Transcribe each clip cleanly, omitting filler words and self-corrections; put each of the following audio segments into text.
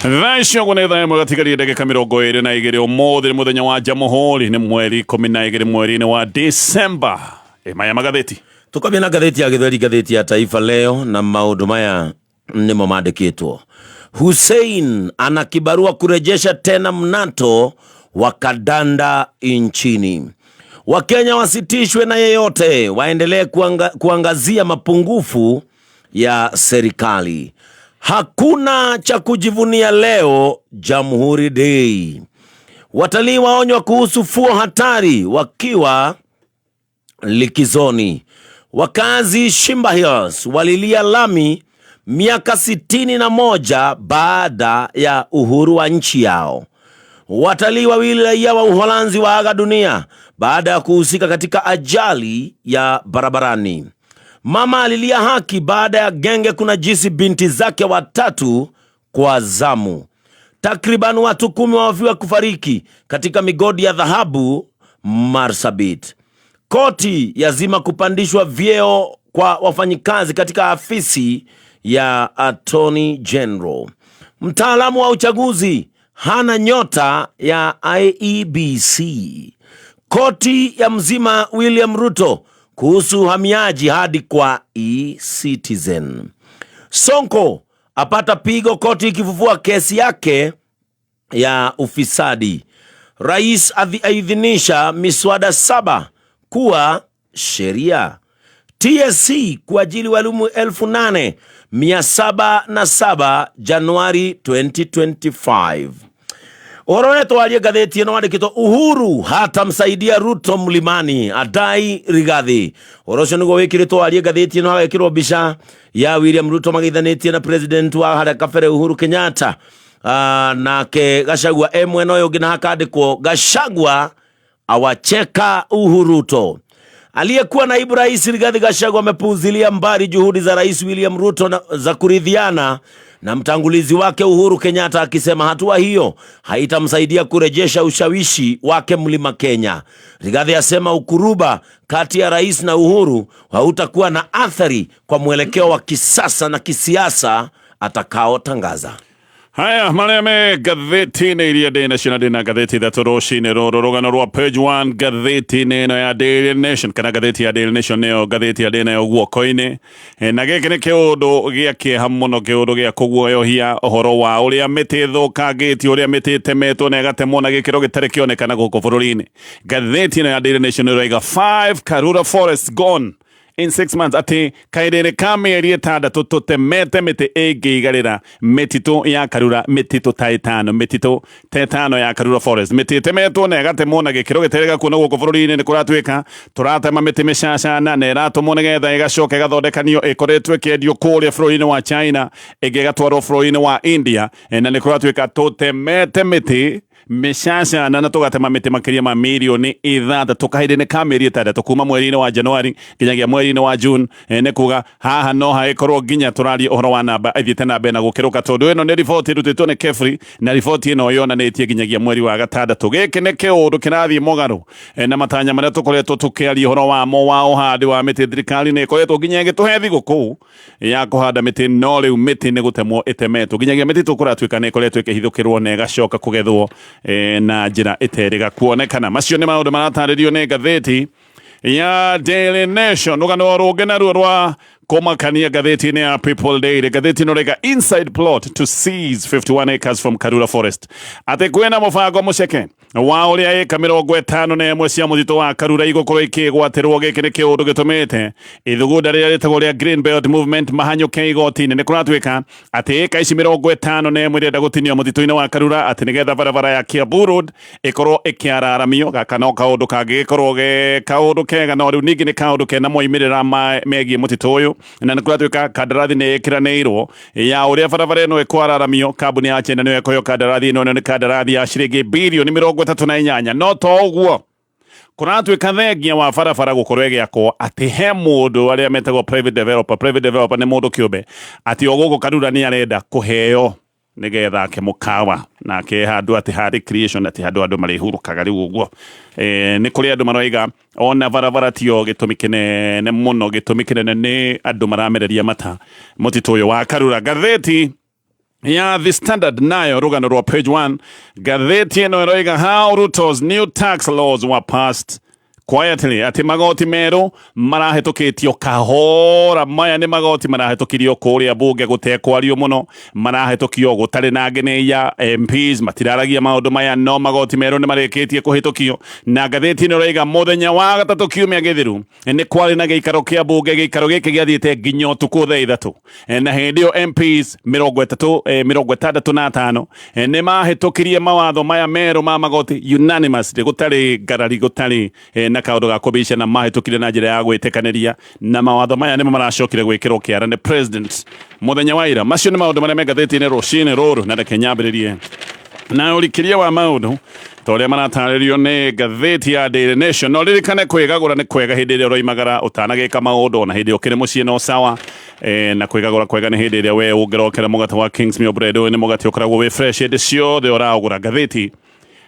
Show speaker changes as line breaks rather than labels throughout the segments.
Thaa icio ũguo nĩ thaa ĩmwe gatigarie ndagĩka 22. Ũmũthĩ nĩ mũthenya wa Jamhuri, nĩ mweri 12 mweri-inĩ wa December. Ĩ maya magathĩti.
Tukambia na ngathĩti ya Gĩthweri, ngathĩti ya Taifa Leo, na maũndũ maya nĩmo mandĩkĩtwo. Hussein ana kibarua kurejesha tena mnato wa kadanda nchini. Wakenya wasitishwe na yeyote, waendelee kuangazia mapungufu ya serikali. Hakuna cha kujivunia leo Jamhuri Day. Watalii waonywa kuhusu fuo hatari wakiwa likizoni. Wakazi Shimba Hills walilia lami miaka 61 baada ya uhuru wa nchi yao. Watalii wawili raia wa Uholanzi waaga dunia baada ya kuhusika katika ajali ya barabarani. Mama alilia haki baada ya genge kunajisi binti zake watatu kwa zamu. Takriban watu 10 wahofiwa kufariki katika migodi ya dhahabu Marsabit. Koti yazima kupandishwa vyeo kwa wafanyikazi katika afisi ya Attorney General. Mtaalamu wa uchaguzi hana nyota ya IEBC. Koti ya mzima William Ruto kuhusu uhamiaji hadi kwa eCitizen. Sonko apata pigo koti ikifufua kesi yake ya ufisadi. Rais aidhinisha miswada 7 kuwa sheria. TSC kuajili walimu 8707 Januari 2025. Ũhoro ũrĩa twarie ngathĩti ĩno wandĩkĩtwo Uhuru hatamsaidia Ruto mlimani adai Rigathi. Ũhoro ũcio nĩguo wĩkĩrĩtwo warie ngathĩti ĩno, hagekĩrwo mbica ya William Ruto magĩithanĩtie na president wa harĩa kabere Uhuru Kenyatta. Nake Gachagua e mwena ũyũ ũngĩ na hakandĩkwo Gachagua awacheka Uhuruto. Aliyekuwa naibu rais Rigathi Gachagua amepuuzilia mbali juhudi za Rais William Ruto za kuridhiana na mtangulizi wake Uhuru Kenyatta, akisema hatua hiyo haitamsaidia kurejesha ushawishi wake Mlima Kenya. Rigathi asema ukuruba kati ya rais na Uhuru hautakuwa na athari kwa mwelekeo wa kisasa na kisiasa atakaotangaza.
Haya marĩa me ngathĩti-inĩ iria ndĩ nacio, na ndĩ na ngathĩti ithatũ rũcinĩ rũrũ. Rũgano rwa page 1 ngathĩti-inĩ ĩno ya Daily Nation, kana ngathĩti ya Daily Nation nĩyo ngathĩti ya ndĩ nayo guoko-inĩ. Na gĩkĩ nĩ kĩũndũ gĩa kĩeha mũno, kĩũndũ gĩa kũguoyohia, ũhoro wa ũrĩa mĩtĩ ĩthũkangĩtio, ũrĩa mĩtĩ ĩtemetwo na ĩgatemwo na gĩkĩro gĩtarĩ kĩonekana gũkũ bũrũri-inĩ. Ngathĩti ĩno ya Daily Nation ĩroiga 5 Karura Forest gone in 6 months, atĩ kaĩrĩrĩ ka mĩeri 6 tũtemete mĩtĩ ĩngĩigarĩra mĩtitũ ya Karura, mĩtitũ ta ĩtano, mĩtitũ ta ĩtano ya Karura Forest. Mĩtĩ ĩtemetwo na ĩgatemwo na gĩkĩro gĩtarĩ kuona gũkũ bũrũri-inĩ. Nĩ kũratuĩka tũratema mĩtĩ mĩcacana na ĩratũmwo nĩgetha ĩgacoka ĩgathondekanio, ĩkoretwo ĩkĩendio kũrĩa bũrũri-inĩ wa China, ĩngĩ ĩgatwarwo bũrũri-inĩ wa India. Na nĩ kũratuĩka tũtemete mĩtĩ mĩcacana na tũgatema mĩtĩ makĩria ma mirioni 6 kahinda-inĩ ka mĩeri 6 kuma mweri-inĩ wa Januari nginyagia mweri-inĩ wa June. Nĩ kuga haha no hagĩkorwo nginya tũraria ũhoro wa namba ĩthiĩte na mbere na gũkĩrũka, tondũ ĩno nĩ riboti ĩrutĩtwo nĩ KEFRI, na riboti ĩno yonanĩtie nginyagia mweri wa gatandatũ. Gĩkĩ nĩ kĩũndũ kĩrathiĩ mũgarũ na matanya marĩa tũkoretwo tũkĩaria ũhoro wamo wa ũhandi wa mĩtĩ. Thirikari nĩ ĩkoretwo nginya ĩgĩtũhe thigũkũ ya kũhanda mĩtĩ, no rĩu mĩtĩ nĩ gũtemwo ĩtemetwo nginyagia mĩtitũ kũratuĩka nĩ ĩkoretwo ĩkĩhithũkĩrwo na ĩgacoka kũgethwo na njĩra ĩterĩga kuonekana. Macio nĩ maũndũ maratarĩrio nĩ ngathĩti ya Daily Nation. Rũgano rũngĩ naruo rwa kũmakania ngathĩti-inĩ ya People Daily, ngathĩti ĩno rĩga inside plot to seize 51 acres from Karura Forest, atĩ kwĩna mũbango mũceke wa ũrĩa ĩka 51 cia mũtitũ wa Karura igũkorwo ikĩgwatĩrwo. Gĩkĩ nĩ kĩũndũ gĩtũmĩte ithugunda rĩrĩa rĩtagwo rĩa Green Belt Movement mahanyũke igoti-inĩ. Nĩ kũratuĩka atĩ ĩka ici 51 irenda gũtinio mũtitũ-inĩ wa Karura, atĩ nĩgetha barabara ya Kiambu Road ĩkorwo ĩkĩararamio. Gaka no kaũndũ kangĩgĩkorwo ge kaũndũ kega, no rĩu ningĩ nĩ kaũndũ kena moimĩrĩra megiĩ mũtitũ ũyũ, na nĩ kũratuĩka kandarathi nĩ ĩkĩranĩirwo ya ũrĩa barabara ĩno ĩkwararamio. Kambuni ya China nĩyo ĩkũheo kandarathi ĩno. Ĩno nĩ kandarathi ya ciringi birioni 38. No to ũguo, kũratuĩka thengia wa barabara gũkorwo ĩgĩakwo, atĩ he mũndũ arĩa metagwo private developer. Private developer nĩ mũndũ kĩũmbe, atĩ o gũkũ Karura nĩ arenda kũheo nĩgetha ake mũkawa nake handũ atĩ ha recreation, atĩ handũ andũ marĩhurũkaga. Rĩu ũguo nĩ kũrĩ andũ maroiga ona barabara tio gĩtũmi kĩnene mũno, gĩtũmi kĩnene nĩ andũ maramereria mata mũtitũ ũyũ wa Karura. Ngathĩti Ya The Standard nayo rũgano rwa page 1 ngathĩti ĩno ĩroiga how Ruto's new tax laws were passed quietly, atĩ magoti merũ marahĩtũkĩtio kahora. Maya nĩ magoti marahĩtũkirio kũrĩa bunge gũtekwario mũno, marahĩtũkio gũtarĩ na ngeneia, MPs matiraragia maũndũ maya, no magoti merũ nĩ marĩkĩtie kũhĩtũkio. Na ngathĩti ĩno ĩroiga mũthenya wa gatatũ kiumia gĩthiru nĩ kwarĩ na gĩikaro kĩa bunge, gĩikaro gĩkĩ gĩathiĩte nginya ũtukũ thaa 3, na hĩndĩ ĩyo MPs 30, 65 nĩ mahĩtũkirie mawatho maya merũ ma magoti unanimously, gũtarĩ ngarari, gũtarĩ na kaũndũ ga kũbicana, mahĩtũkire na njĩra ya gwĩtĩkanĩria, na mawatho maya nĩmo maracokire gwĩkĩrwo kĩara nĩ president mũthenya wa ira. Macio nĩ maũndũ marĩa me ngathĩti-inĩ rũcinĩ rũrũ, na reke nyambĩrĩrie na ũrikĩria wa maũndũ ta ũrĩa maratarĩrio nĩ ngathĩti ya Daily Nation. No ririkane kwĩgagũra nĩ kwega hĩndĩ ĩrĩa ũroimagara ũtanagĩka maũndũ, ona hĩndĩ ĩrĩa ũkĩrĩ mũciĩ no sawa. Na kwĩgagũra kwega nĩ hĩndĩ ĩrĩa we ũngĩrokera mũgate wa Kingsmill Bread. Ũyũ nĩ mũgate ũkoragwo wĩ fresh hĩndĩ ciothe ũraũgũra. Ngathĩti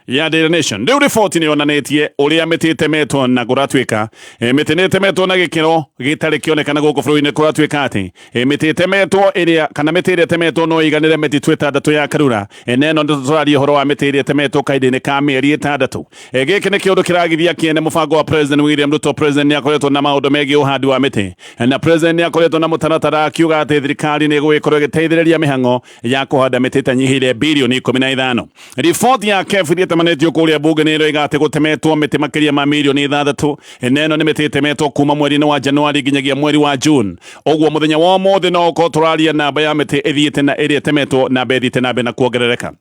ya Daily Nation rĩu riboti nĩ yonanĩtie ũrĩa mĩtĩ ĩtemetwo, na kũratuĩka mĩtĩ nĩ ĩtemetwo na gĩkĩro gĩtarĩ kĩonekana gũkũ bũrũri-inĩ. Kũratuĩka atĩ mĩtĩ ĩtemetwo ĩrĩa kana mĩtĩ ĩrĩa ĩtemetwo no ĩiganĩre mĩtitũ 6 ya Karura, na ĩno nĩ tũraria ũhoro wa mĩtĩ ĩrĩa ĩtemetwo kahinda-inĩ ka mĩeri 6. Gĩkĩ nĩ kĩũndũ kĩragithia kĩene mũbango wa President William Ruto. President nĩ akoretwo na maũndũ megiĩ ũhandi wa mĩtĩ, na President nĩ akoretwo na mũtaratara akiuga atĩ thirikari nĩ ĩgũgĩkorwo ĩgĩteithĩrĩria mĩhang'o ya kũhanda mĩtĩ ĩtanyihĩire birioni 15. Riboti ya KEF iria ĩtamanĩtio kũrĩa bunge nĩ ĩroiga atĩ gũtemetwo mĩtĩ makĩria ma mirioni 6, na ĩno nĩ mĩtĩ ĩtemetwo kuma mweri-inĩ wa Januari nginyagia mweri wa June. Ũguo mũthenya wa ũmũthĩ no ũkorwo tũraria namba ya mĩtĩ ĩthiĩte na ĩrĩa ĩtemetwo, namba ĩthiĩte na mbere na kuongerereka.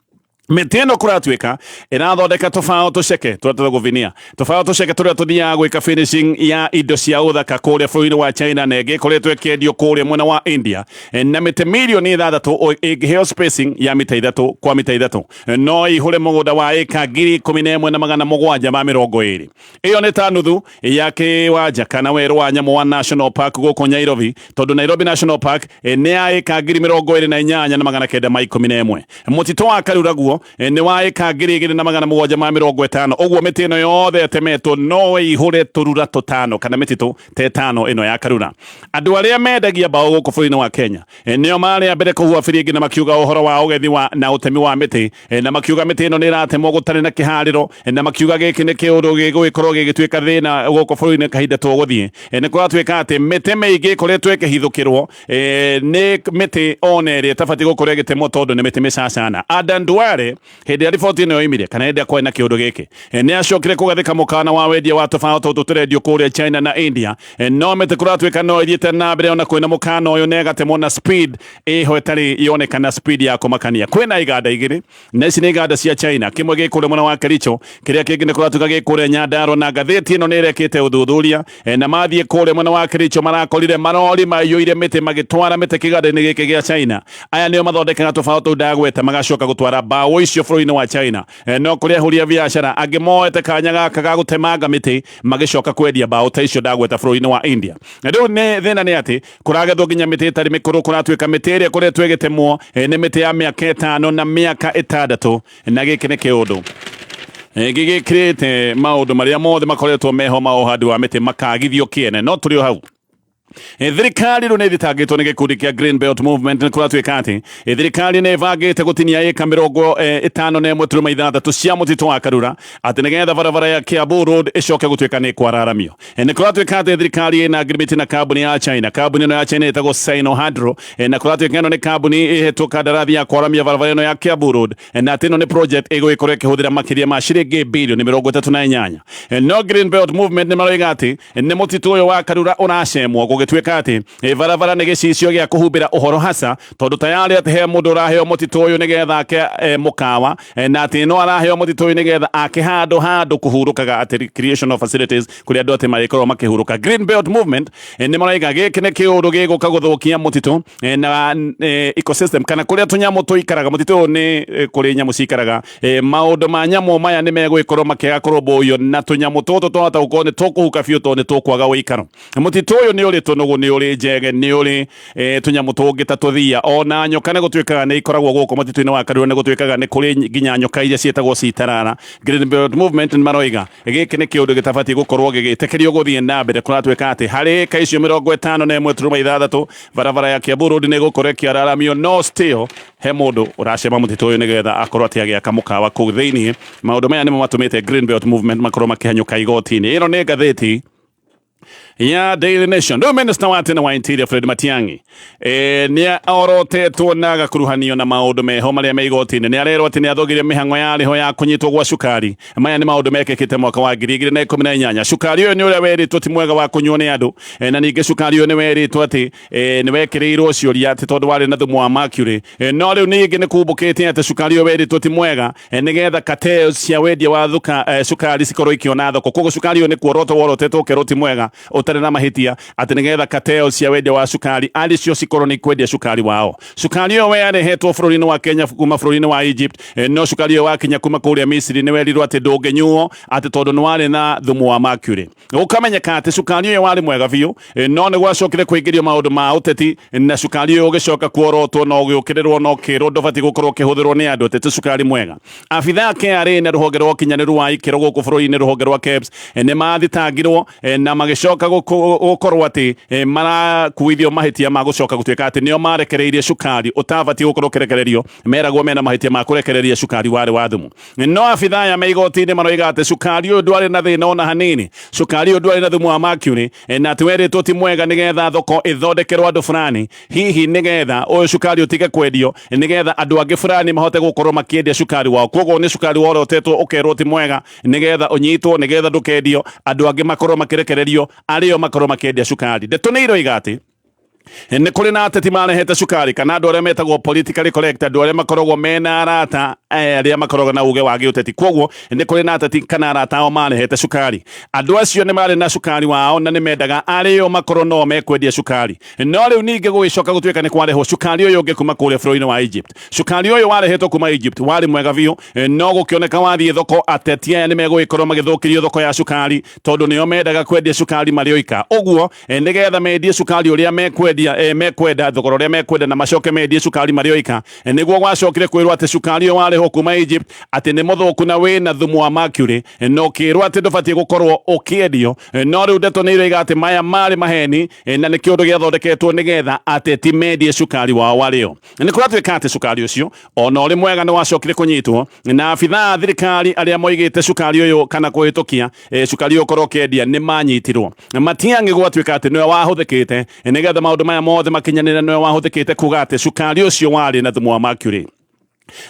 Mĩtĩ ĩno kũratuĩka ĩrathondeka tũbaũ tũceke tũrĩa tũrĩa gũvinia, tũbaũ tũceke tũrĩa tũthiaga gwĩka finishing ya indo cia ũthaka kũrĩa bũrũri-inĩ wa China, na ĩngĩ ĩkoretwo ĩkĩendio kũrĩa mwena wa India. Na mĩtĩ mirioni 6 ĩngĩheo spacing ya mita 3 kwa mita 3 no ĩihũre mũgũnda wa ĩka 11,720. Ĩyo nĩ ta nuthu ya kĩwanja kana werũ wa nyamũ wa National Park gũkũ Nairobi, tondũ Nairobi National Park nĩ ya ĩka 28,911. Mũtitũ wa Karura guo nĩ wa ĩka 2,750. Ũguo mĩtĩ ĩno yothe ĩtemetwo no ĩihũre tũrura tũtano kana mĩtitũ ta 5 ĩno ya Karura. Andũ arĩa mendagia mbaũ gũkũ bũrũri-inĩ wa Kenya nĩo marĩ a mbere kũhuha biringi na makiuga ũhoro wa ũgethi wa na ũtemi wa mĩtĩ, na makiuga mĩtĩ ĩno nĩ ĩratemwo gũtarĩ na kĩharĩro, na makiuga gĩkĩ nĩ kĩũndũ gĩgũgĩkorwo gĩgĩtuĩka thĩna gũkũ bũrũri-inĩ kahinda tũgũthiĩ. Nĩ kũratuĩka atĩ mĩtĩ mĩingĩ ĩkoretwo ĩkĩhithũkĩrwo nĩ mĩtĩ ona ĩrĩa ĩtabatiĩ gũkorwo ĩgĩtemwo tondũ nĩ mĩtĩ mĩcacana. Adan Duale, hĩndĩ ĩrĩa riboti ĩno yoimire kana hĩndĩ ĩrĩa kwarĩ na kĩũndũ gĩkĩ, nĩ acokire kũgathĩka mũkana wa wendia wa tũbaũ tũtũ tũrendio kũrĩa China na India. No mĩtĩ kũratuĩka no ĩthiĩte na mbere ona kwĩna mũkana ũyũ, na ĩgatemwo na speed ĩho ĩtarĩ yonekana, speed ya kũmakania. Kwĩna iganda igĩrĩ, na ici nĩ iganda cia China, kĩmwe gĩ kũrĩa mwena wa Kericho, kĩrĩa kĩngĩ nĩ kũratuĩka gĩ kũrĩa Nyandarua. Na ngathĩti ĩno nĩ ĩrekĩte ũthuthuria, na mathiĩ kũrĩa mwena wa Kericho marakorire marori maiyũire mĩtĩ magĩtwara mĩtĩ kĩganda-inĩ gĩkĩ gĩa China. Aya nĩo mathondekaga tũbaũ tũu ndagweta, magacoka gũtwara mbaũ icio bũrũri-inĩ wa China. No kũrĩ ahũri a biacara angĩ moete kanya gaka ga gũtemanga mĩtĩ magĩcoka kwendia mbaũ ta icio ndagweta bũrũri-inĩ wa India. Na rĩu nĩ thĩna nĩ atĩ kũragethwo nginya mĩtĩ ĩtarĩ mĩkũrũ. Kũratuĩka mĩtĩ ĩrĩa ĩkoretwo ĩgĩtemwo nĩ mĩtĩ ya mĩaka 5 na mĩaka 6, na gĩkĩ nĩ kĩũndũ gĩgĩkĩrĩte maũndũ marĩa mothe makoretwo meho ma ũhandi wa mĩtĩ makagithio kĩene. No tũrĩ o hau, thirikari rĩu nĩ ĩthitangĩtwo nĩ gĩkundi kĩa Green Belt Movement. Nĩ kũratuĩka atĩ thirikari nĩ ĩbangĩte gũtinia ĩka 51.6 cia mũtitũ wa Karura atĩ nĩgetha barabara ya Kiambu Road ĩcoke gũtuĩka nĩ kwararamio. Nĩ kũratuĩka atĩ thirikari ĩna agreement na kambuni ya China. Kambuni ĩno ya China ĩtagwo Sinohydro, na kũratuĩka ĩno nĩ kambuni ĩhetwo kandarathi ya kwaramia barabara ĩno ya Kiambu Road, na atĩ ĩno nĩ project ĩgũgĩkorwo ĩkĩhũthĩra makĩria ma ciringi birioni 38. No Green Belt Movement nĩ maroiga atĩ nĩ mũtitũ ũyũ wa Karura ũracemwo, gũgĩtuĩka atĩ barabara nĩ gĩcicio gĩa kũhumbĩra ũhoro hasa, tondũ tayarĩ atĩ he mũndũ ũraheo mũtitũ ũyũ nĩgetha ake mũkawa, na atĩ no araheo mũtitũ ũyũ nĩgetha ake handũ kũhurũkaga, atĩ creation of facilities kũrĩa andũ atĩ marĩkorwo makĩhurũka. Green Belt Movement nĩ maraiga gĩkĩ nĩ kĩũndũ gĩgũka gũthũkia mũtitũ na ecosystem kana kũrĩa tũnyamũ tũikaraga. Mũtitũ ũyũ nĩ kũrĩ nyamũ cikaraga. Maũndũ ma nyamũ maya nĩ megũgĩkorwo makĩaga kũrũmbũiyo, na tũnyamũ tũtũ twahota gũkorwo nĩ tũkũhuka biũ tondũ nĩ tũkwaga ũikaro. Mũtitũ ũyũ nĩ ũrĩ tũnũgũ, nĩ ũrĩ njege, nĩ ũrĩ tũnyamũ tũngĩ ta tũthia, ona nyoka nĩ gũtuĩkaga nĩ ikoragwo gũkũ mũtitũ-inĩ wa Karura, nĩ gũtuĩkaga nĩ kũrĩ nginya nyoka iria ciĩtagwo citarara. Green Belt Movement nĩ maroiga gĩkĩ nĩ kĩũndũ gĩtabatiĩ gũkorwo gĩgĩtĩkĩrio gũthiĩ na mbere. Kũratuĩka atĩ harĩ ĩka icio 51.6 barabara ya Kiambu Road nĩ ĩgũkorwo ĩkĩararamio, no still he mũndũ ũracema mũtitũ ũyũ nĩgetha akorwo atĩ agĩaka mũkawa kũu thĩinĩ. Maũndũ maya nĩmo matũmĩte Green Belt Movement makorwo makĩhanyũka igoti-inĩ. Ĩno nĩ ngathĩti ya Daily Nation. Rĩu minister wa tene wa Interior Fred Matiang'i nĩ orotetwo na agakuruhanio na maũndũ meho marĩa me igoti-inĩ. Nĩ arerwo atĩ nĩ athũgirie mĩhang'o yarĩ ho ya kũnyitwo gwa cukari. Maya nĩ maũndũ mekĩkĩte mwaka wa 2018. Cukari ũyũ nĩ ũrĩa werĩtwo ti mwega wa kũnyuo nĩ andũ, na ningĩ cukari ũyũ nĩ werĩtwo atĩ nĩ wekĩrĩirwo ciũria atĩ tondũ warĩ na thumu wa mercury. No rĩu ningĩ nĩ kumbũkĩte atĩ cukari ũyũ werĩtwo ti mwega nĩgetha cartels cia wendia wa cukari cikorwo ikĩona thoko. Koguo cukari ũyũ nĩ kuorotwo worotetwo ũkerwo ti mwega ũtarĩ na mahĩtia, atĩ nĩgetha cartels cia wendia wa cukari arĩ cio cikorwo nĩ ikwendia cukari wao. Cukari ũyũ werehetwo bũrũri-inĩ wa Kenya kuma bũrũri-inĩ wa Egypt, no cukari ũyũ wakinya kuma kũrĩa Misiri nĩ werirwo atĩ ndũngĩnyuo atĩ tondũ nĩ warĩ na thumu wa mercury. Gũkamenyeka atĩ cukari ũyũ warĩ mwega biũ, no nĩ gwacokire kũingĩrio maũndũ ma ũteti na cukari ũyũ ũgĩcoka kuorotwo na ũgĩũkĩrĩrwo na ũkĩrwo ndũbatiĩ gũkorwo ũkĩhũthĩrwo nĩ andũ atĩ ti cukari mwega. Abithaa a KRA na rũhonge rwa ũkinyanĩru wa ikĩro gũkũ bũrũri-inĩ, rũhonge rwa KEBS, nĩ mathitangirwo na magĩcoka gũkorwo atĩ marakuithio mahĩtia ma gũcoka gũtuĩka atĩ nĩo marekereirie cukari ũtabatiĩ gũkorwo ũkĩrekererio. Meragwo mena mahĩtia ma kũrekereria cukari warĩ wa thumu. No abithaa aya me igoti-inĩ maroiga atĩ cukari ũyũ ndwarĩ na thĩna ona hanini, cukari ũyũ ndwarĩ na thumu wa mercury, na atĩ werĩtwo ti mwega nĩgetha thoko ĩthondekerwo andũ fulani, hihi nĩgetha ũyũ cukari ũtige kwendio nĩgetha andũ angĩ fulani mahote gũkorwo makĩendia cukari wao. Koguo nĩ cukari worotetwo ũkerwo ti mwega nĩgetha ũnyitwo, nĩgetha ndũkendio, andũ angĩ makorwo makĩrekererio arĩo makorwo makĩendia cukari. Ndeto nĩ iroiga atĩ nĩ kũrĩ na ateti marehete cukari kana andũ arĩa metagwo politically correct, andũ arĩa makoragwo mena arata, arĩa makoragwo na uge wa gĩũteti. Koguo nĩ kũrĩ na ateti kana arata ao marehete cukari. Andũ acio nĩ marĩ na cukari wao na nĩ mendaga arĩo makorwo no mekwendia cukari. No rĩu ningĩ gũgĩcoka gũtuĩka nĩ kwarehwo cukari ũyũ ũngĩ kuma kũrĩa bũrũri-inĩ wa Egypt. Cukari ũyũ warehetwo kuma Egypt warĩ mwega biũ, no gũkĩoneka wathiĩ thoko ateti aya nĩ megũgĩkorwo magĩthũkĩrio thoko ya cukari tondũ nĩo mendaga kwendia cukari marĩ oika. Ũguo nĩgetha mendie cukari ũrĩa mekwendia, mekwenda thogora ũrĩa mekwenda, na macoke mendie cukari marĩ oika, nĩguo gwacokire kwĩrwo atĩ cukari ũyũ warehwo kuma Egypt atĩ nĩ mũthũku na wĩna thumu wa mercury, na ũkĩrwo atĩ ndũbatiĩ gũkorwo ũkĩendio. No rĩu ndeto nĩ iroiga atĩ maya marĩ maheni, na nĩ kĩũndũ gĩathondeketwo nĩgetha ateti mendie cukari wao warĩo. Nĩ kũratuĩka atĩ cukari ũcio ona ũrĩ mwega nĩ wacokire kũnyitwo na abithaa a thirikari arĩa moigĩte cukari ũyũ kana kũhĩtũkia cukari ũyũ ũkorwo ũkĩendia nĩ manyitirwo. Matiang'i gwatuĩka atĩ nĩwe wahũthĩkĩte nĩgetha maũndũ maya mothe makinyanĩre, nĩwe wahũthĩkĩte kuga atĩ cukari ũcio warĩ na thumu wa mercury.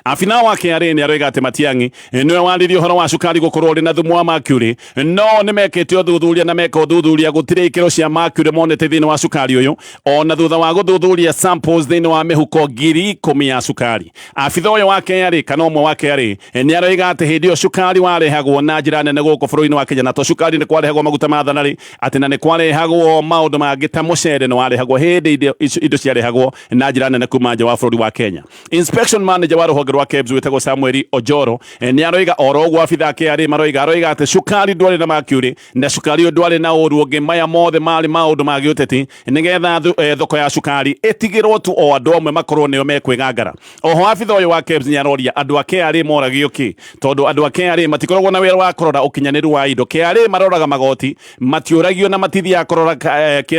Abithaa wa KRA nĩ aroiga atĩ Matiang'i nĩwe waririe ũhoro wa cukari gũkorwo ũrĩ na thumu wa mercury, no nĩ mekĩte ũthuthuria na meka ũthuthuria gũtirĩ ikĩro cia mercury monete thĩinĩ wa cukari ũyũ, ona thutha wa gũthuthuria samples thĩinĩ wa mĩhuko 10,000 ya cukari. Abithaa ũyũ wa KRA kana ũmwe wa KRA nĩ aroiga atĩ hĩndĩ ĩyo cukari warehagwo na njĩra nene gũkũ bũrũri-inĩ wa Kenya, na to cukari, nĩ kwarehagwo maguta ma thanarĩ, atĩ na nĩ kwarehagwo maũndũ mangĩ ta mũcere nĩ warehagwo hĩndĩ indo ciarehagwo na njĩra nene kuma nja wa bũrũri wa Kenya. Inspection manager wa rũhonge rwa KEBS wĩtagwo Samuel Ojoro nĩ aroiga oro ũguo abithaa a KRA maroiga, aroiga atĩ cukari ndwarĩ na mercury na cukari ũyũ ndwarĩ na ũru ũngĩ, maya mothe marĩ maũndũ ma gĩũteti nĩgetha thoko ya cukari ĩtigĩrwo tu o andũ amwe makorwo nĩo mekwĩgangara. Oho abithaa ũyũ wa KEBS nĩ aroria andũ a KRA moragio kĩ, tondũ andũ a KRA matikoragwo na wĩra wa kũrora ũkinyanĩru wa indo. KRA maroraga magoti, matiũragio na matithiaga kũrora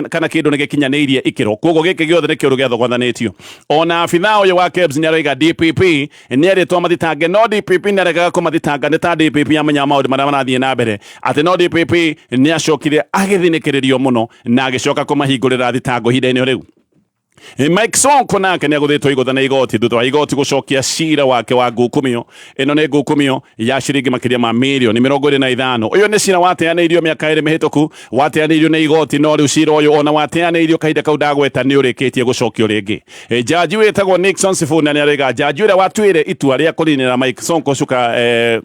kana kĩndũ nĩ gĩkinyanĩirie ikĩro. Koguo gĩkĩ gĩothe nĩ kĩũndũ gĩathogothanĩtio. Ona abithaa ũyũ wa KEBS nĩ aroiga DPP nĩ erĩtwo mathitange, no DPP nĩ aregaga kũmathitanga, nĩ ta DPP amenyaga maũndũ marĩa marathiĩ na mbere, atĩ no DPP nĩ acokire agĩthinĩkĩrĩrio mũno na agĩcoka kũmahingũrĩra thitango ihinda-inĩ rĩu. Mike Sonko nake nĩ agũthĩtwo igũtha nĩ igoti thutha wa igoti gũcokia cira wake wa ngukumio. Ĩno nĩ ngukumio ya ciringi makĩria ma mirioni 25. Ũyũ nĩ cira wateanĩirio mĩaka 2 mĩhĩtũku, wateanĩirio nĩ igoti, no rĩu cira ũyũ ona wateanĩirio kahinda kau ndagweta nĩ ũrĩkĩtie gũcokio rĩngĩ. Jaji wĩtagwo Nixon Sifuna nĩ arauga jaji ũrĩa watuire itua rĩa kũninĩra Mike Sonko cuka,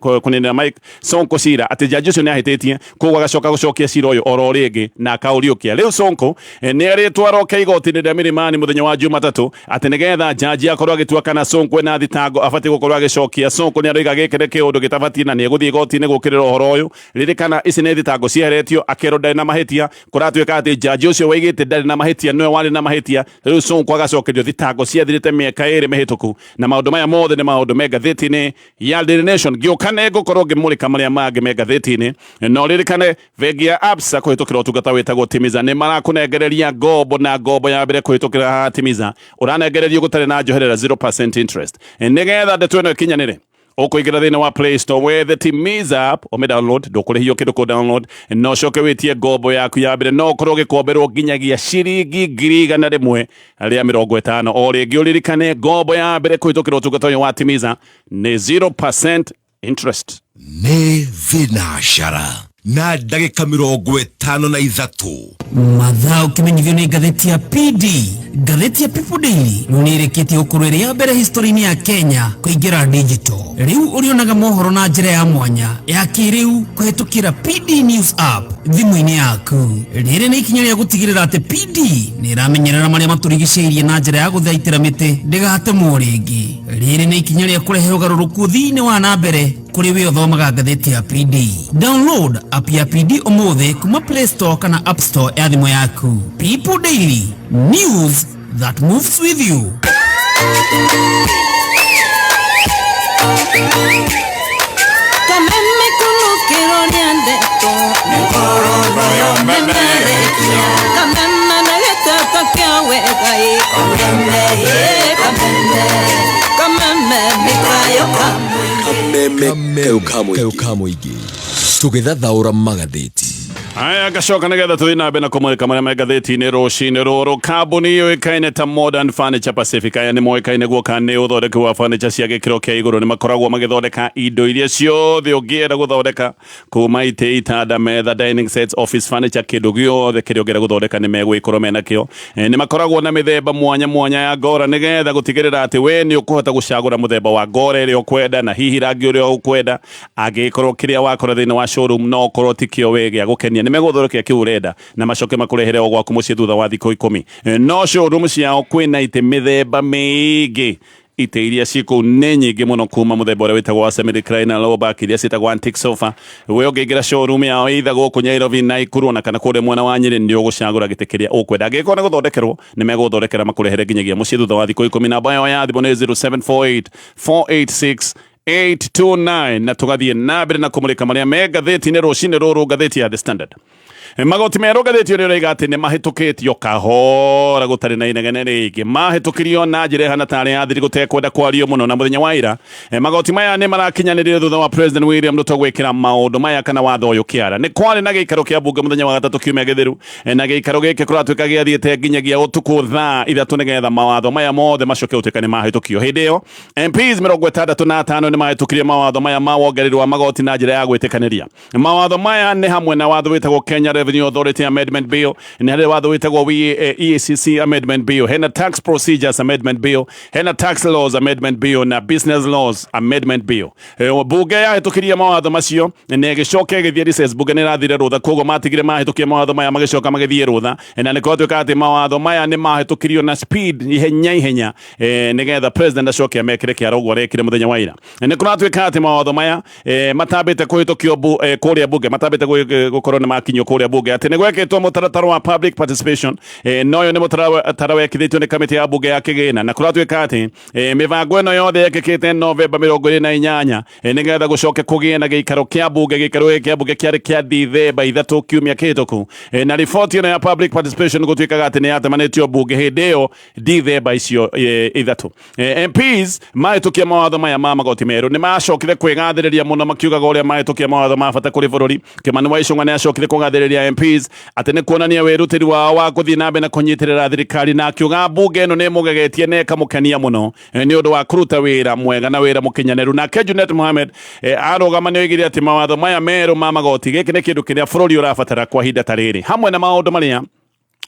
kũninĩra Mike Sonko cira, atĩ jaji ũcio nĩ ahĩtĩtie, koguo agacoka gũcokia cira ũyũ oro rĩngĩ na akaũriũkia. Rĩu Sonko nĩ erĩtwo aroke igoti-inĩ rĩa Milimani mũthenya mũthenya wa Jumatatũ atĩ nĩgetha jaji akorwo agĩtua kana Sonko ena thitango abatiĩ gũkorwo agĩcokia. Sonko nĩ aroiga gĩkĩ nĩ kĩũndũ gĩtabatiĩ na nĩ egũthiĩ igoti-inĩ gũkĩrĩra ũhoro ũyũ. Ririkana ici nĩ thitango cieheretio akerwo ndarĩ na mahĩtia. Kũratuĩka atĩ jaji ũcio waigĩte ndarĩ na mahĩtia nĩwe warĩ na mahĩtia. Rĩu Sonko agacokerio thitango ciathirĩte mĩaka 2 mĩhĩtũku, na maũndũ maya mothe nĩ maũndũ me ngathĩti-inĩ ya Daily Nation. Ngĩũka nĩ ngũkorwo ngĩmũrĩka marĩa mangĩ me ngathĩti-inĩ. No ririkane bengi ya Absa kũhĩtũkĩra ũtungata wĩtagwo Timiza nĩ marakũnengereria ngombo, na ngombo ya mbere kũhĩtũkĩra haha Timiza ũranengererio gũtarĩ na njoherera 0% interest. Nĩgetha ndeto ĩno ĩkinyanĩre, ũkũingĩra thĩinĩ wa Play Store wethe Timiza app, ũmĩ download, ndũkũrĩhio kĩndũ kũ download, na ũcoke wĩtie ngombo yaku ya mbere. No ũkorwo ũgĩkomberwo nginyagia ciringi 150,000. O rĩngĩ ũririkane ngombo ya mbere kũhĩtũkĩra ũtungata ũyũ wa Timiza nĩ 0% interest.
Nĩ thinacara na ndagĩka 53.
Mathaa ũkĩmenyithio nĩ ngathĩti ya PD. Ngathĩti ya People Daily rĩu nĩ ĩrĩkĩtie gũkorwo ĩrĩ ya mbere history-inĩ ya Kenya kũingĩra digital. Rĩu ũrĩonaga mohoro na njĩra ya mwanya ya kĩrĩu kũhĩtũkĩra PD News app thimũ-inĩ yaku. Rĩrĩ nĩ ikinya rĩa gũtigĩrĩra atĩ PD nĩ ĩramenyerera marĩa matũrigicĩirie na njĩra ya gũthaitĩra mĩtĩ ndĩgatemwo rĩngĩ. Rĩrĩ nĩ ikinya rĩa kũrehe ũgarũrũku thĩinĩ wa na mbere kũrĩ we ũthomaga ngathĩti ya PD. Download app ya PD ũmũthĩ kuma Play Store kana App Store ya thimũ yaku. People Daily, news that moves with you.
Kameme kunukiro nĩ ndeto memerekia kameme na gĩteta kĩa wega ĩ kameme ĩ kameme kameme mĩkayo
Kameme kayo ka mũingĩ tũgĩthathaũra magathĩti.
Aya, ngacoka nĩgetha tũthiĩ na mbere na kũmũrĩka marĩa me ngathĩti-inĩ rũcinĩ rũrũ. Kambuni yũĩkaine ta Modern Furniture Pacific, aya nĩ moĩkaine guoka nĩ ũthondeki wa furniture cia gĩkĩro kĩa igũrũ. Nĩ makoragwo magĩthondeka indo iria ciothe ũngĩenda gũthondeka, kuma itĩ, itanda, metha, dining sets, office furniture, kĩndũ gĩothe kĩrĩa ũngĩenda gũthondeka nĩ megwĩkorwo menakĩo. Nĩ makoragwo na mĩthemba mwanya mwanya ya ngora nĩgetha gũtigĩrĩra atĩ we nĩ ũkũhota gũcagũra mũthemba wa ngora ĩrĩa ũkwenda na hihi rangi ũrĩa ũkwenda. Angĩkorwo kĩrĩa wakora thĩinĩ wa showroom no ũkorwo ti kĩo we gĩa gũkenia, nĩ megũthondekera kĩu ũrenda na macoke makũrehere o gwaku mũciĩ thutha wa thikũ 10. No showroom ciao kwĩna itĩ mĩthemba mĩingĩ. Itĩ iria ciĩ kũu nĩ nyingĩ mũno, kuma mũthemba ũrĩa wĩtagwo wa semi recliner, low back, iria ciĩtagwo antique sofa. We ũngĩingĩra showroom yao either gũkũ Nairobi, Naikuru ona kana kũrĩa mwena wa Nyĩrĩ, nĩ ũgũcagũra gĩtĩ kĩrĩa ũkwenda. Angĩkorwo nĩ gũthondekerwo, nĩ megũthondekera makũrehere nginyagia mũciĩ thutha wa thikũ 10. Namba yao ya thimũ nĩ 0748 486 829. Na tũgathiĩ na mbere na kũmũrĩka marĩa me ngathĩti-inĩ rũcinĩ rũrũ. Ngathĩti ya The Standard, magoti merũ, ngathĩti ĩrĩa ĩroiga atĩ nĩ mahĩtũkĩtio kahora gũtarĩ na inegene rĩngĩ, mahĩtũkirio na njĩra ĩhana tarĩ ya thiri gũtekwenda kwario mũno. Na mũthenya wa ira, magoti maya nĩ marakinyanĩrire thutha wa President William Ruto gwĩkĩra maũndũ maya kana watho ũyũ kĩara. Nĩ kwarĩ na gĩikaro kĩa mbunge mũthenya wa gatatũ kiumia gĩthiru, na gĩikaro gĩkĩ kũratuĩka gĩathiĩte nginyagia ũtukũ thaa 3 nĩgetha mawatho maya mothe macoke gũtuĩka nĩ mahĩtũkio. Hĩndĩ ĩyo MPs 65 nĩ mahĩtũkirie mawatho maya ma wongereri wa magoti na njĩra ya gwĩtĩkanĩria. Mawatho maya nĩ hamwe na watho wĩtagwo Kenya Revenue Authority Amendment Bill, nĩ harĩ watho wĩtagwo EACC Amendment Bill, hena Tax Procedures Amendment Bill, hena Tax Laws Amendment Bill na Business Laws Amendment Bill. Bunge yahĩtũkirie mawatho macio na ĩgĩcoka ĩgĩthiĩ recess. Bunge nĩ ĩrathire rũtha, koguo matigire mahĩtũkia mawatho maya magĩcoka magĩthiĩ rũtha, na nĩ kwatuĩka atĩ mawatho maya nĩ mahĩtũkirio na speed, ihenya ihenya, nĩgetha president acoke amekĩre kĩara ũguo arekire mũthenya wa ira. Nĩ kũratuĩka atĩ mawatho maya matambĩte kũhĩtũkio kũrĩa bunge, matambĩte gũkorwo nĩ makinyio kũrĩa bunge, atĩ nĩ gwekĩtwo mũtaratara wa public participation. Na ũyũ nĩ mũtaratara wekithĩtio nĩ kamĩtĩ ya bunge ya kĩgĩna, na kũratuĩka atĩ mĩbango ĩno yothe yekĩkĩte Novemba 28, nĩgetha gũcoke kũgĩe na gĩikaro kĩa bunge. Gĩikaro gĩkĩ kĩa bunge kĩarĩ kĩa Dithemba 3 kiumia kĩhĩtũku, na riboti ĩno ya public participation gũtuĩkaga atĩ nĩ yatemanĩtio bunge hĩndĩ ĩyo Dithemba icio 3. MPs mahĩtũkia mawatho maya ma magoti merũ nĩ macokire kwĩgathĩrĩria mũno makiugaga ũrĩa mahĩtũkia mawatho ma bata kũrĩ bũrũri. Kimani wa Ichung'wa nĩ acokire kũgathĩrĩria MPs atĩ nĩ kuonania wĩrutĩri wao wa gũthiĩ na mbere na kũnyitĩrĩra thirikari, na akiuga bunge ĩno nĩ ĩmũgegetie na ĩkamũkenia mũno nĩ ũndũ wa kũruta wĩra mwega na wĩra mũkinyanĩru. Nake Junet Mohamed arũgama nĩ oigire atĩ mawatho maya merũ ma magoti, gĩkĩ nĩ kĩndũ kĩrĩa bũrũri ũrabatara kwa ihinda ta rĩrĩ, hamwe na maũndũ marĩa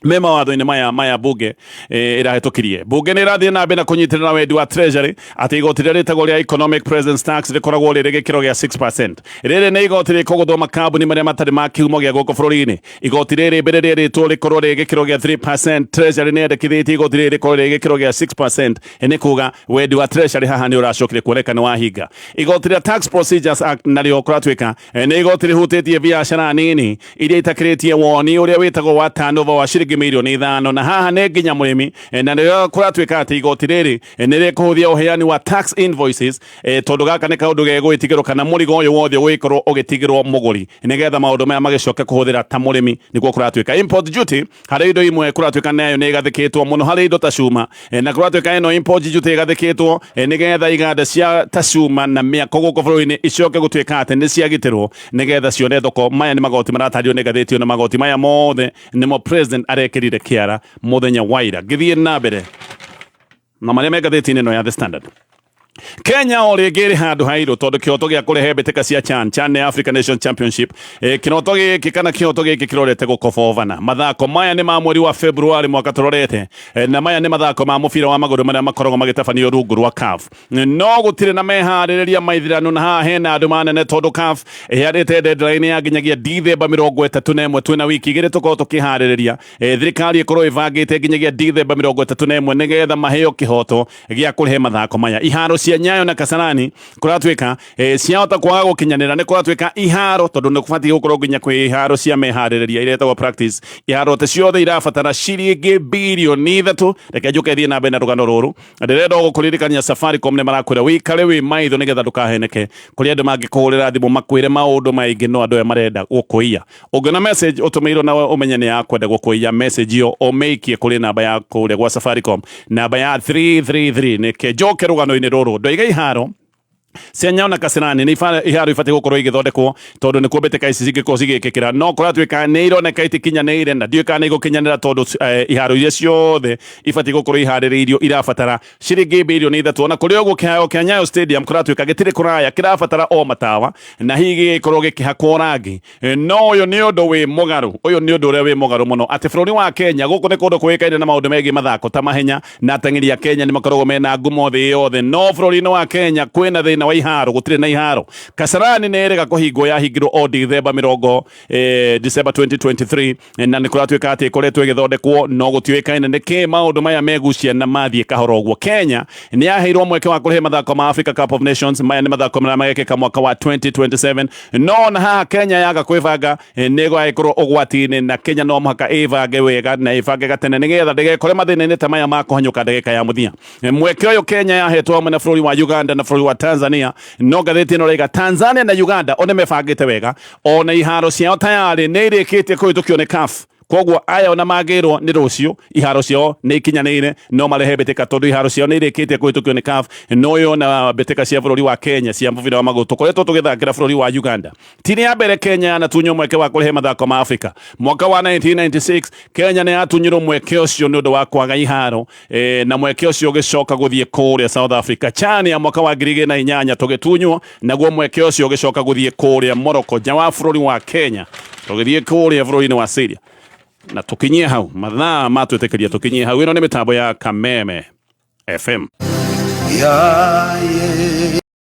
Me mawatho-inĩ maya maya bunge ĩrahĩtũkirie. Bunge nĩ ĩrathiĩ na mbere na kũnyitĩrĩra wendi wa Treasury atĩ igoti rĩrĩa rĩtagwo rĩa economic presence tax rĩkoragwo rĩrĩ gĩkĩro gĩa 6%. Rĩrĩ nĩ igoti rĩkũgũthwo makambuni marĩa matarĩ ma kĩhumo gĩa gũkũ bũrũri-inĩ. Igoti rĩrĩ mbere rĩerĩtwo rĩkorwo rĩ gĩkĩro gĩa 3%. Treasury nĩ yendekithĩtie igoti rĩrĩ rĩkorwo rĩ gĩkĩro gĩa 6%, nĩ kuga wendi wa Treasury haha nĩ ũracokire kuoneka nĩ wahinga. Igoti rĩa Tax Procedures Act narĩo kũratuĩka nĩ igoti rĩhutĩtie biacara nini iria itakĩrĩtie woni ũrĩa wĩtagwo wa turnover wa ciringi mirioni 5, na haha nĩ nginya mũrĩmi, na nĩrĩo kũratuĩka atĩ igoti rĩrĩ nĩ rĩkũhũthia ũheani wa tax invoices, tondũ gaka nĩ kaũndũ gegwĩtigĩrwo kana mũrigo ũyũ wothe ũgĩkorwo ũgĩtigĩrwo mũgũri nĩgetha maũndũ maya magĩcoke kũhũthĩra ta mũrĩmi. Nĩguo kũratuĩka import duty harĩ indo imwe kũratuĩka nayo nĩ ĩgathĩkĩtwo mũno harĩ indo ta cuma, na kũratuĩka ĩno import duty ĩgathĩkĩtwo nĩgetha iganda cia ta cuma na mĩako gũkũ bũrũri-inĩ icoke gũtuĩka atĩ nĩ ciagitĩrwo nĩgetha cione thoko. Maya nĩ magoti maratario nĩ ngathĩti, na magoti maya mothe nĩmo president arekĩrire kĩara mũthenya wa ira. Ngĩthiĩ na mbere na marĩa me ngathĩti-inĩ ĩno ya The Standard, Kenya o rĩngĩ ĩrĩ handũ hairũ tondũ kĩhoto gĩa kũrehe mbĩtĩka cia CHAN. CHAN nĩ African Nation Championship. Kĩroto gĩkĩ kana kĩhoto gĩkĩ kĩrorete gũkobobana. Mathako maya nĩ ma mweri wa February mwaka tũrorete, na maya nĩ mathako ma mũbira wa magũrũ marĩa makoragwo magĩtabanio rungu rwa CAF, no gũtirĩ na meharĩrĩria maithiranu, na haha hena andũ manene tondũ CAF ĩheanĩte deadline ya nginyagia Dithemba 31. Twĩna wiki 2 tũkorwo tũkĩharĩrĩria. Thirikari ĩkorwo ĩbangĩte nginyagia Dithemba 31 nĩgetha maheo kĩhoto gĩa kũrehe mathako maya. Iharo cia Nyayo na Kasarani kũratuĩka ciahota kwaga gũkinyanĩra. Nĩ kũratuĩka iharo, tondũ nĩ kũbatiĩ gũkorwo nginya kwĩ iharo cia meharĩrĩria iria ĩtagwo practice, iharo te ciothe irabatara ciringi birioni 3. Reke njũke thiĩ na mbere na rũgano rũrũ. Ndĩrenda gũkũririkania Safaricom nĩ marakwĩra wĩikare wĩ maitho nĩgetha ndũkaheneke kũrĩ andũ mangĩkũhũrĩra thimũ makwĩre maũndũ maingĩ, no andũ aya marenda gũkũiya. Ũngĩona message ũtũmĩirwo na ũmenye nĩ ya kwenda gũkũiya, message ĩyo ũmĩikie kũrĩ namba ya kũrĩa gwa Safaricom, namba ya 333. Nĩke njoke rũgano-inĩ rũrũ, ndoiga iharo cia Nyayo na Kasarani nĩ iharo ibatiĩ gũkorwo igĩthondekwo tondũ nĩkuo mbĩtĩka ici cingĩkorwo cigĩkĩkĩra, no kũratuĩka nĩ ironeka itikinyanĩire na ndiũĩ kana nĩ igũkinyanĩra tondũ iharo iria ciothe ibatiĩ gũkorwo iharĩrĩirio irabatara ciringi birioni 3. Ona kũrĩ ũguo, kĩharo kĩa Nyayo Stadium kũratuĩka gĩtirĩ kũraya, kĩrabatara o matawa na hihi gĩgĩkorwo gĩkĩhakwo rangi. No ũyũ nĩ ũndũ wĩ mũgarũ, ũyũ nĩ ũndũ ũrĩa wĩ mũgarũ mũno atĩ bũrũri wa Kenya gũkũ nĩ kũndũ kũĩkaine na maũndũ megiĩ mathako ta mahenya, na ateng'eri a Kenya nĩ makoragwo mena ngumo thĩ yothe, no bũrũri-inĩ wa Kenya kwĩna thĩna wa iharo, gũtirĩ na iharo. Kasarani nĩ ĩrega kũhingwo, yahingirwo o Dithemba mĩrongo December 2023, na nĩ kũratuĩka atĩ ĩkoretwo ĩgĩthondekwo no gũtiũĩkaine nĩ kĩ maũndũ maya megucia na mathiĩ kahora ũguo. Kenya nĩ yaheirwo mweke wa kũrehe mathako ma Africa Cup of Nations. Maya nĩ mathako marĩa magekĩka mwaka wa 2027, no na haha Kenya yaga kwĩbanga nĩ ĩgagĩkorwo ũgwati-inĩ, na Kenya no mũhaka ĩbange wega na ĩbange gatene nĩgetha ndĩgekore mathĩna-inĩ ta maya ma kũhanyũka ndagĩka ya mũthia. Mweke ũyũ Kenya yahetwo hamwe na bũrũri wa Uganda na bũrũri wa Tanzania, no ngathĩti ĩno ĩraiga Tanzania na Uganda o nĩ mebangĩte wega, ona iharo ciao tayarĩ nĩ irĩkĩtie kũhĩtũkio nĩ CAF. Koguo aya ona mangĩrwo nĩ rũciũ, iharo ciao nĩ ikinyanĩire, no marehe mbĩtĩka tondũ iharo ciao nĩ irĩkĩtie kũhĩtũkio nĩ CAF. No yona mbĩtĩka cia bũrũri wa Kenya cia mũbira wa magũrũ tũkoretwo tũgĩthakĩra bũrũri wa Uganda. Ti rĩa mbere Kenya yanatunywo mweke wa kũrehe mathako ma Afrika. Mwaka wa 1996 Kenya nĩ yatunyirwo mweke ũcio nĩ ũndũ wa kwaga iharo, na mweke ũcio ũgĩcoka gũthiĩ kũrĩa South Africa. CHAN ya mwaka wa 2008 tũgĩtunywo, naguo mweke ũcio ũgĩcoka gũthiĩ kũrĩa Morocco, nja wa bũrũri wa Kenya, tũgĩthiĩ kũrĩa bũrũri-inĩ wa Syria. Na tũkinyie hau, mathaa matwĩtĩkĩria tũkinyie hau. Ĩno nĩ mĩtambo ya Kameme FM.
Yeah.